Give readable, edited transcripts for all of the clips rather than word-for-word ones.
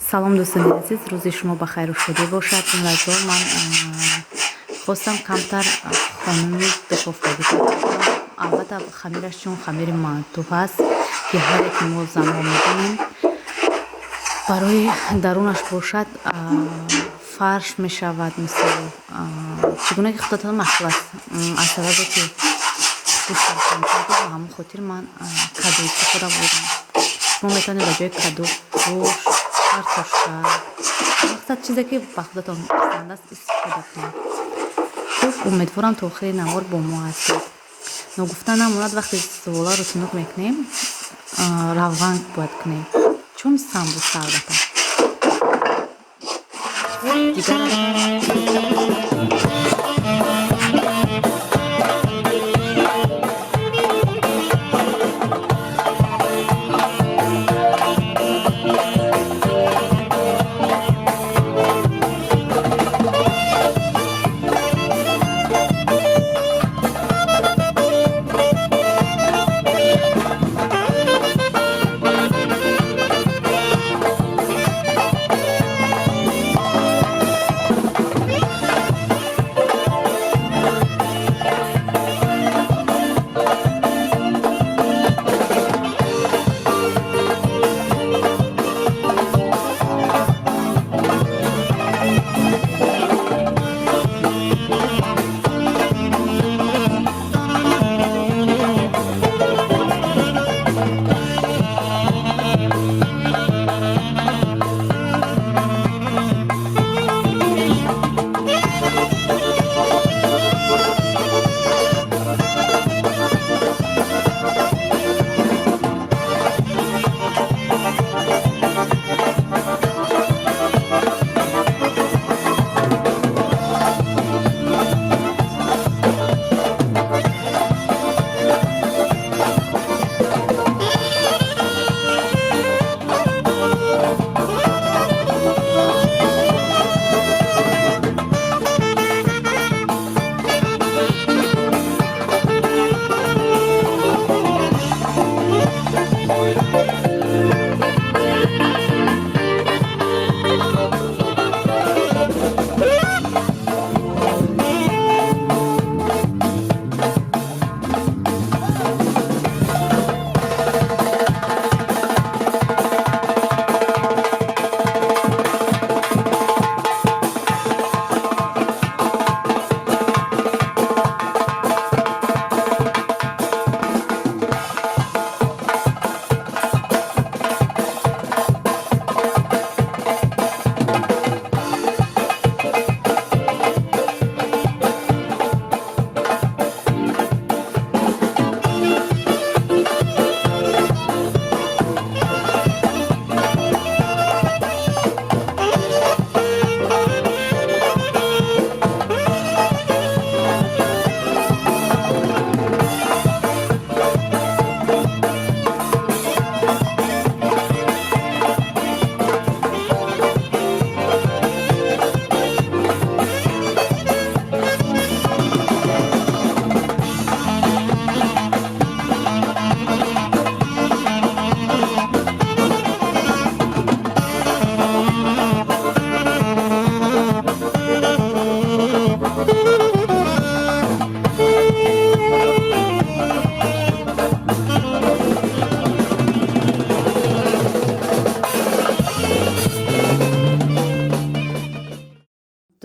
Салом, дӯстони азиз, рӯзи шумо ба хайру шодӣ бошад. Ин лаҳзо ман хостам камтар хонуми духовкагӣ. Албатта, хамираш чун хамири манту ҳаст, ки ҳар яке мо занҳо медонем, барои дарунаш бошад, фарш мешавад. Мисол, чӣ гуна ки худатон маъқул аст. Аз сабабе ки гӯштам камтар буд, ба ҳамон хотир ман каду истифода бурдам. Шумо метавонед ба ҷои каду гӯшт, картошка, мақсад, чизе ки ба худатон писанд аст, истифода кунед. Хуб, умедворам, то охири навор бо мо ҳастед. Ногуфта намонад, вақте зуволаро тунук мекунем, равған бояд кунем, чун самбуса. Албатта, дигар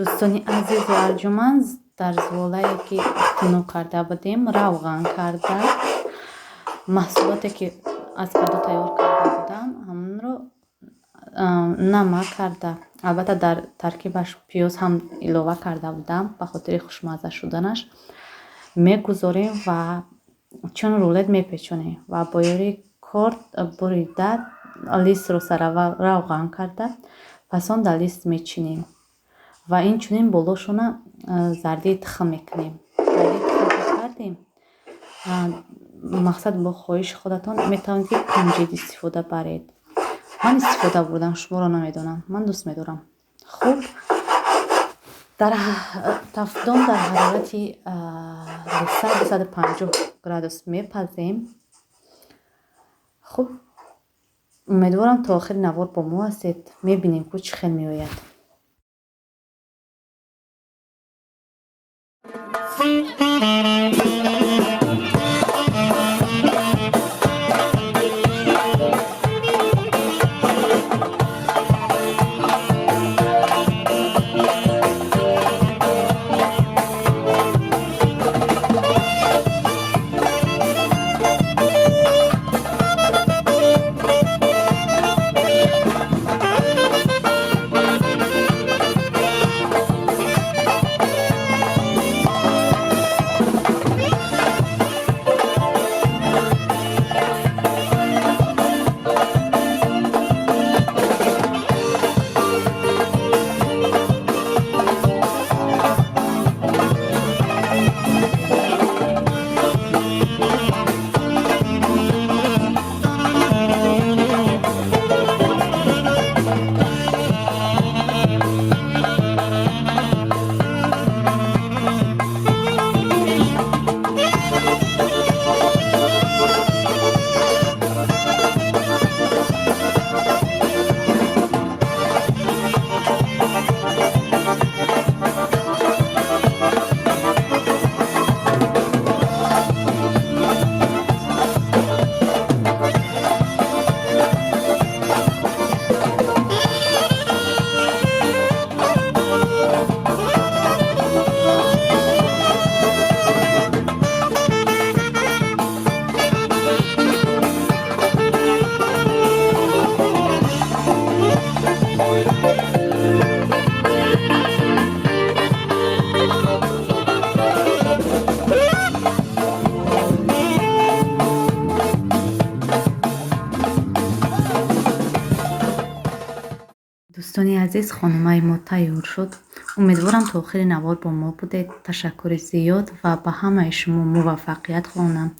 Дӯстони азизу арҷуманд, дар зуволае, ки тунук карда будем, равған карда, маҳсулоте, ки аз каду тайёр карда будам, ҳамонро намак карда, албатта, дар таркибаш пиёз ҳам илова карда будам ба хотири хушмазза шуданаш, мегузорем ва чун рулет мепечонем ва бо ёрии корд бурида, листро сараввал равған карда, пас он дар лист мечинем ва инчунин болошона зардии тухм мекунем. Зардии тухм кардем, мақсад, бо хоҳиши худатон метавонед, ки кунҷид истифода баред. Ман истифода бурдам, шуморо намедонам, ман дӯст медорам. Хуб, дар тафдон дар ҳарорати 250 градус мепазем. Хуб. Умедворам, то охири навор бо мо ҳастед. Мебинем, ку чӣ хел меояд. Дӯстони азиз, хонумаи мо тайёр шуд. Умедворам, то охири навор бо мо будед. Ташаккури зиёд ва ба ҳамаи шумо муваффақият хоҳонам.